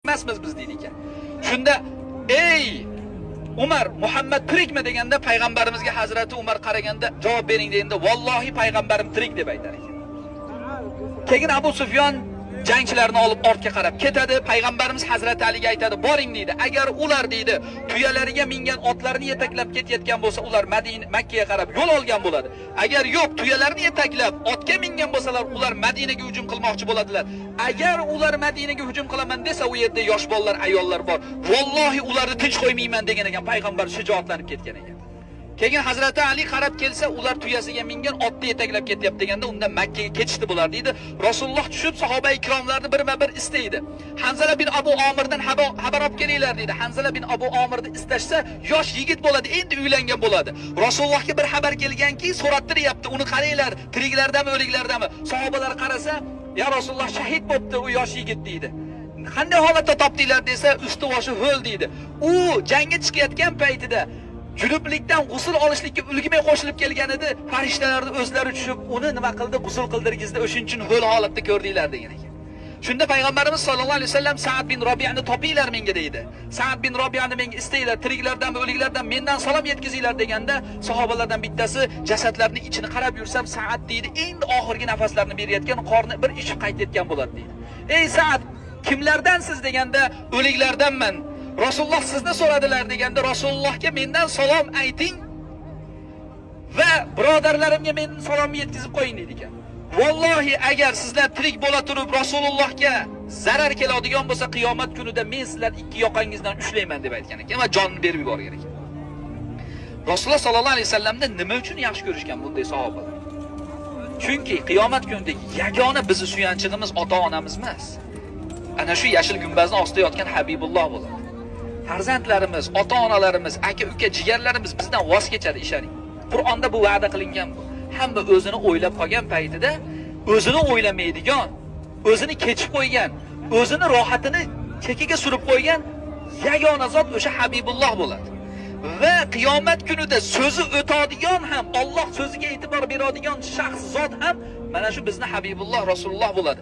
Emasmiz biz deydi ekan. Shunda ey Umar, Muhammad tirikmi deganda payg'ambarimizga Hazrati Umar qaraganda javob bering deganda vallohi payg'ambarim tirik deb aytar ekan. Keyin Abu Sufyon jangchilarni olib ortga qarab ketadi. Payg'ambarimiz Hazrati Aliga aytadi, boring deydi. Agar ular deydi, tuyalariga mingan otlarini yetaklab ketayotgan bo'lsa, ular Madina Makkaga qarab yo'l olgan bo'ladi. Agar yo'q, tuyalarni yetaklab otga mingan bo'lsalar, ular Madinaga hujum qilmoqchi bo'ladilar. Agar ular Madinaga hujum qilaman desa, u yerda yosh bolalar, ayollar bor. Vallohi ularni tinch qo'ymayman degan ekan. Payg'ambar shijoatlanib ketgan ekan. Keyin Hazrati Ali qarab kelsa, ular tuyasiga mingan otni yetaklab ketyapti deganda, undan Makkaga ketishdi bular deydi. Rasululloh tushib sahoba ikromlarni birma-bir istaydi. Hanzala bin Abu Omirdan xabar olib kelinglar deydi. Hanzala bin Abu Omirni istashsa, yosh yigit bo'ladi, endi uylangan bo'ladi. Rasulullohga bir xabar kelganki, so'rattiryapti, uni qaranglar, tiriklardami, o'liklardami? Sahobalar qarasa, ya Rasululloh shahid bo'pti u yosh yigit deydi. Qanday holatda topdinglar desa, usti boshi ho'l deydi. U jangga chiqayotgan paytida junublikdan g'usl olishlikka ulgurmay qo'shilib kelgan edi. Farishtalarni o'zlari tushib, uni nima qildi? G'usl qildirgizdi. O'shuning uchun ho'l holatda ko'rdinglar degan ekan. Shunda payg'ambarimiz sollallohu alayhi vasallam Sa'd bin Robiyani topinglar menga deydi. Sa'd bin Robiyani menga istanglar, tiriklardan o'liklardan mendan salom yetkazinglar deganda, sahobalardan bittasi jasadlarning ichini qarab yursam, Sa'd deydi, endi oxirgi nafaslarini berayotgan, qorni bir ichib qaytayotgan bo'ladi deydi. Ey Sa'd, kimlardansiz deganda, o'liklardanman. Rasululloh sizni so'radilar deganda, Rasulullohga mendan salom ayting va birodarlarimga mening salomimni yetkazib qo'ying deydi ekan. Vallohi agar sizlar tirik bo'la turib Rasulullohga zarar keladigan bo'lsa, qiyomat kunida men sizlar ikki yoqangizdan ushlayman deb aytgan ekan va jonini berib yuborgan ekan. Rasululloh sollallohu alayhi vasallamni nima uchun yaxshi ko'rishgan bunday sahobalar? Chunki qiyomat kunida yagona bizni suyanchig'imiz ota-onamiz emas. Ana shu yashil gumbazni ostida yotgan Habibulloh bo'ladi. Farzandlarimiz, ota-onalarimiz, aka-uka, jigarlarimiz bizdan voz kechadi, ishoning. Qur'onda bu va'da qilingan bu. Hamma o'zini o'ylab qolgan paytida o'zini o'ylamaydigan, o'zini kechib qo'ygan, o'zini rohatini chekiga surib qo'ygan yagona zot o'sha Habibulloh bo'ladi. Va qiyomat kunida so'zi o'tadigan ham, Alloh so'ziga e'tibor beradigan shaxs zot ham mana shu bizni Habibulloh Rasululloh bo'ladi.